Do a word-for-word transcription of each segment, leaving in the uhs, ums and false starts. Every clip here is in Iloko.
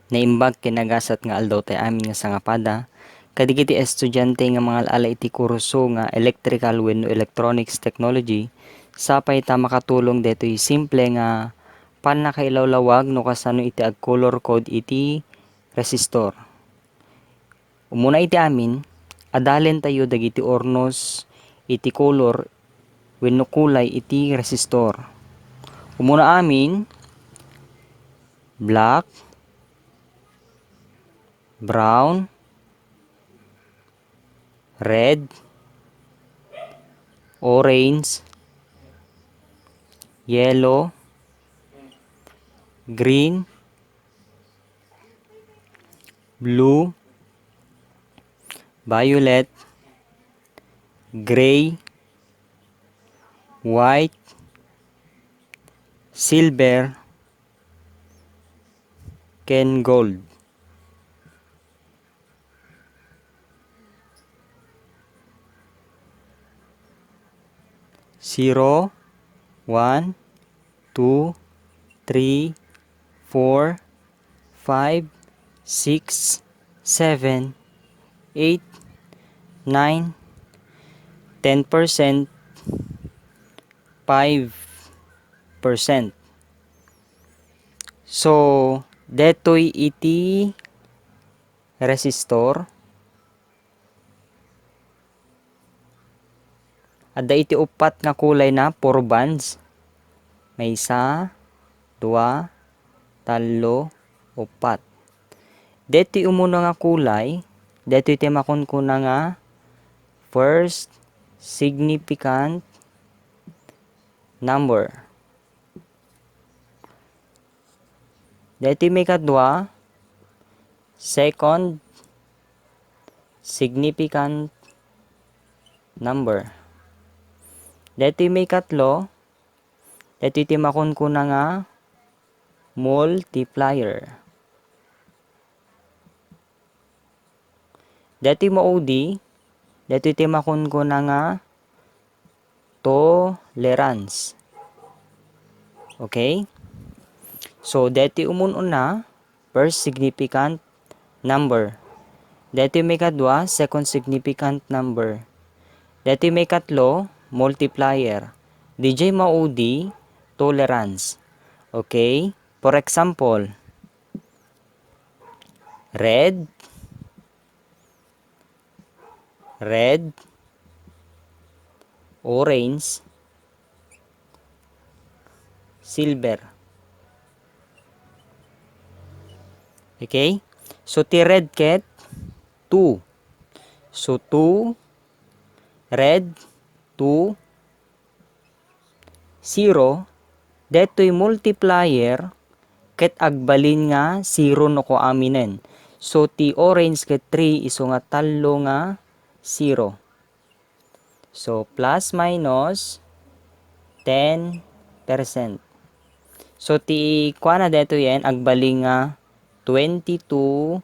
Naimbag ken nagasat nga aldaw tay amin nga sangapada. Kadagiti estudiante nga mangal-ala iti kurso nga Electrical wenno Electronics Technology, sapay ta makatulong daytoy simple nga pannakailawlawag no kasano iti ag-color code iti resistor. Umuna iti amin, adalentayo dagiti urnos iti kolor wenno kulay iti resistor. Umuna amin, black, brown, red, orange, yellow, green, blue, violet, gray, white, silver, ken gold. Zero, one, two, three, four, five, six, seven, eight, nine, ten percent, five percent. So, detoy iti resistor. Adda iti uppat nga kulay na four bands. Maysa, dua, tallo, uppat. Detoy umuna nga kulay, detoy ti makunkuna nga first significant number. Detoy maikadua, second significant number. Detoy maikatlo, detoy ti makunkuna nga multiplier. Detoy maudi, detoy ti makunkuna nga tolerance. Okay? So, detoy umun-una, first significant number. Detoy maikadua, second significant number. Detoy maikatlo, multiplier. Diay maudi, tolerance. Okay? For example, red, red, orange, silver. Okay? So, ti red ket two. So, two, red, two, zero, detoy multiplier ket agbalin nga zero no kua aminen. So, ti orange ket three isu nga tallo nga zero. So, plus minus ten percent. So, ti kuana detoyen, agbalin nga twenty-two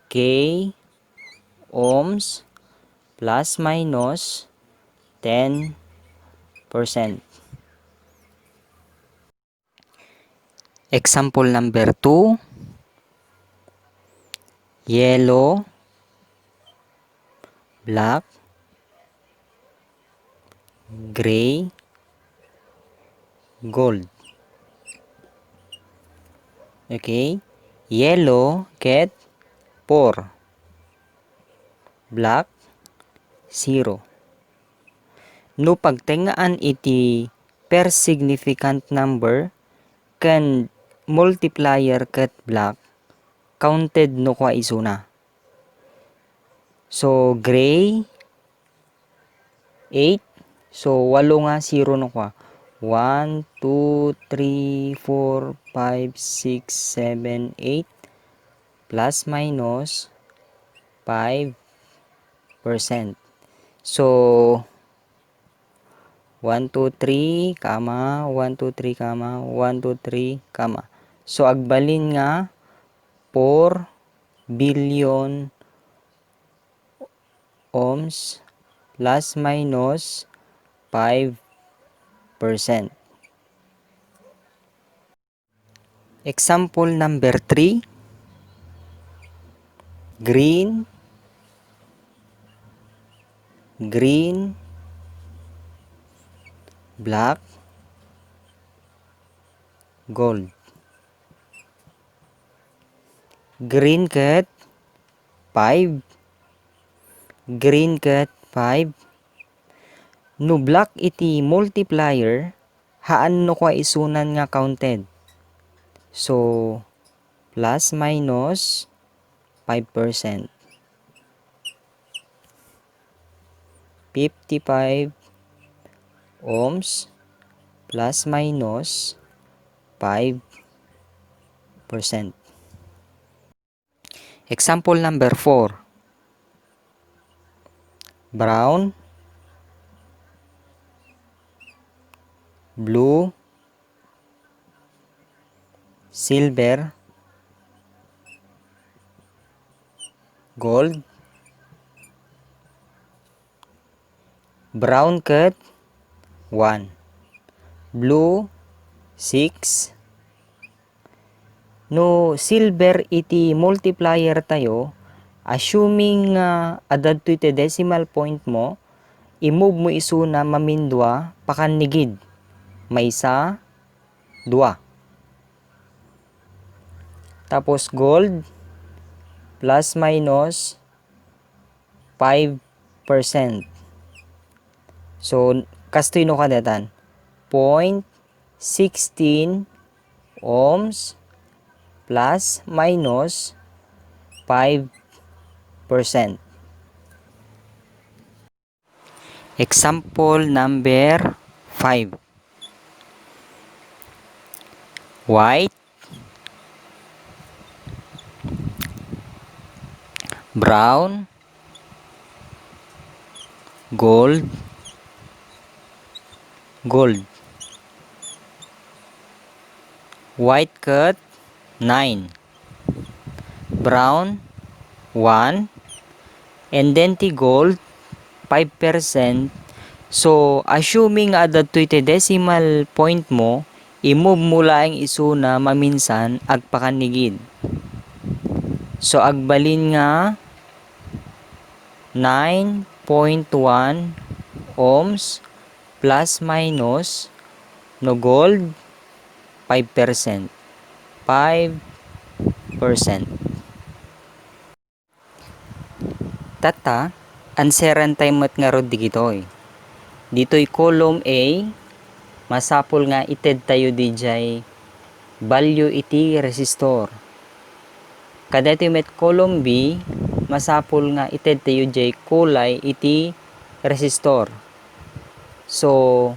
K ohms plus minus ten percent. Example number two, yellow, black, gray, gold. Okay? Yellow ket four. Black, zero. No pagtengngaan iti per significant number ken multiplier ket black, counted no kua isuna. So, gray, eight. So, walo nga zero no kua. One, two, three, four, five, six, seven, eight, plus minus five percent. So, one, two, three, comma, one, two, three, comma, one, two, three, comma. So, agbalin nga four billion ohms, plus minus five percent. Example number three, Green, green, black, gold. Green ket five. Green ket five. No black iti multiplier, haan no kua isunan nga counted. So, plus minus five percent. Fifty-five ohms plus minus five percent. Example number four. Brown, blue, silver, gold, brown ket one, blue, six. No silver iti multiplier tayo, assuming nga adda ditoy ti decimal point mo, i-move mo isuna mamindua, pakannigid. Maysa, dua. Tapos gold, plus minus five percent. So, kastoy no kadatan, point sixteen ohms plus minus five percent. Example number five. White, brown, gold, gold. White ket nine. Brown, one. And then ti gold, five percent. So, assuming nga adda ditoy ti decimal point mo, i-move mo laeng isuna maminsan agpakannigid. So, agbalin nga nine point one ohms plus minus, no gold, five percent. Five percent. Tatta, answeran tayo met ngarud digitoy. Ditoy column A, masapul nga ited tayo didiay value iti resistor. Kadaytoy met column B, masapul nga ited tayo diay kulay iti resistor. So,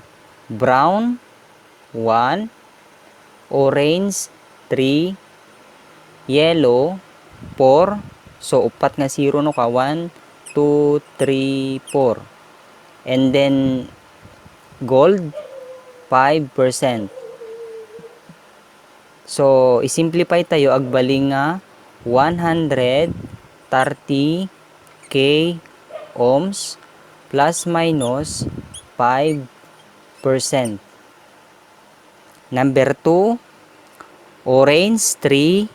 brown, one, orange, three, yellow, four. So, upat nga zero no ka, one, two, three, four. And then, gold, five percent. So, i-simplify tayo, agbalin nga one hundred thirty K ohms plus minus five percent. Number two, orange, three,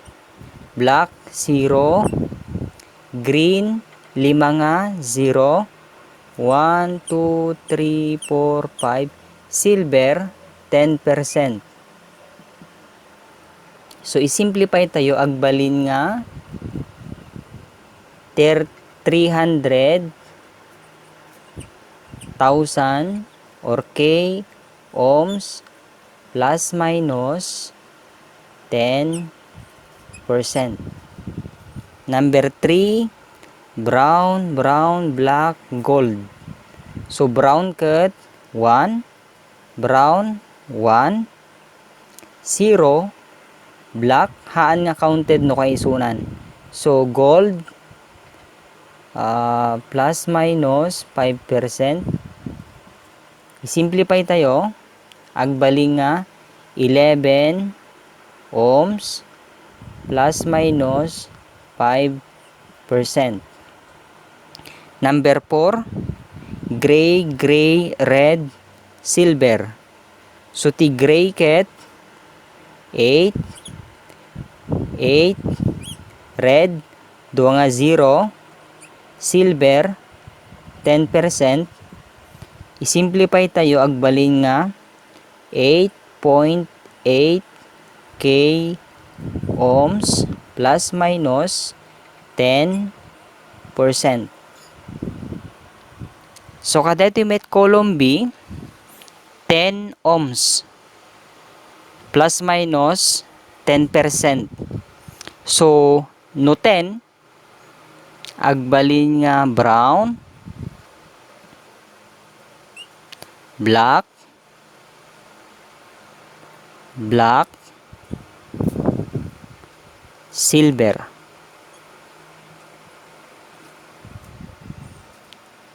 black, zero, green, lima nga, zero, one, two, three, four, five, silver, ten percent. So, i-simplify tayo, agbalin nga ter-, three hundred thousand or K ohms plus minus ten percent. Number three, brown, brown, black, gold. So, brown ket one, brown, one, zero, black, haan nga counted no kaisunan. So, gold, ah, plus minus five percent. I-simplify tayo. Agbalin nga eleven ohms plus minus five percent. Number four, gray, gray, red, silver. So, ti gray ket eight, eight, red, dua nga zero, silver, ten percent. I-simplify tayo, agbalin nga eight point eight K ohms plus minus ten percent. So, kadaytoy met column B, ten ohms, plus minus ten percent. So, no ten, agbalin nga brown, black, black, silver.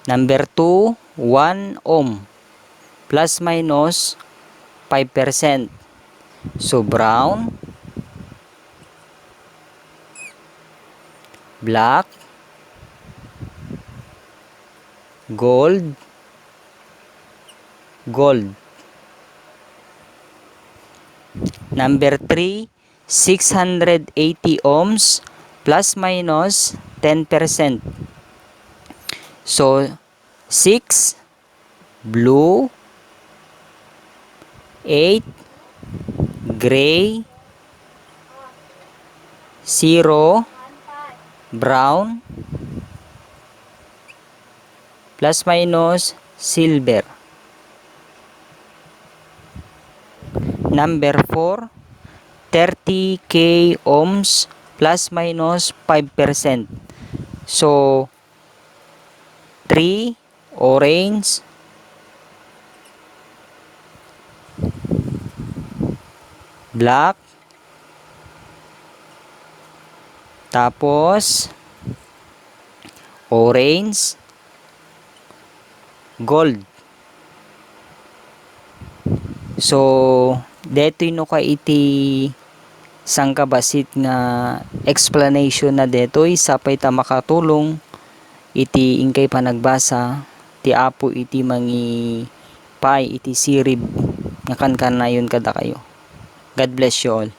Number two, one ohm, plus minus five percent. So, brown, black, gold, gold. Number three, six hundred eighty ohms, plus minus ten percent. So, six, blue, eight, gray, zero, brown, plus minus silver. Number four, thirty K ohms, plus minus five percent. So, three, orange, black, tapos orange, gold. So, detoy no ka iti sangkabassit nga explanation na detoy, sapay ta makatulong iti inkay panagbasa ti Apo iti mangipaay iti sirib nga kankanayon kadakayo. God bless you all.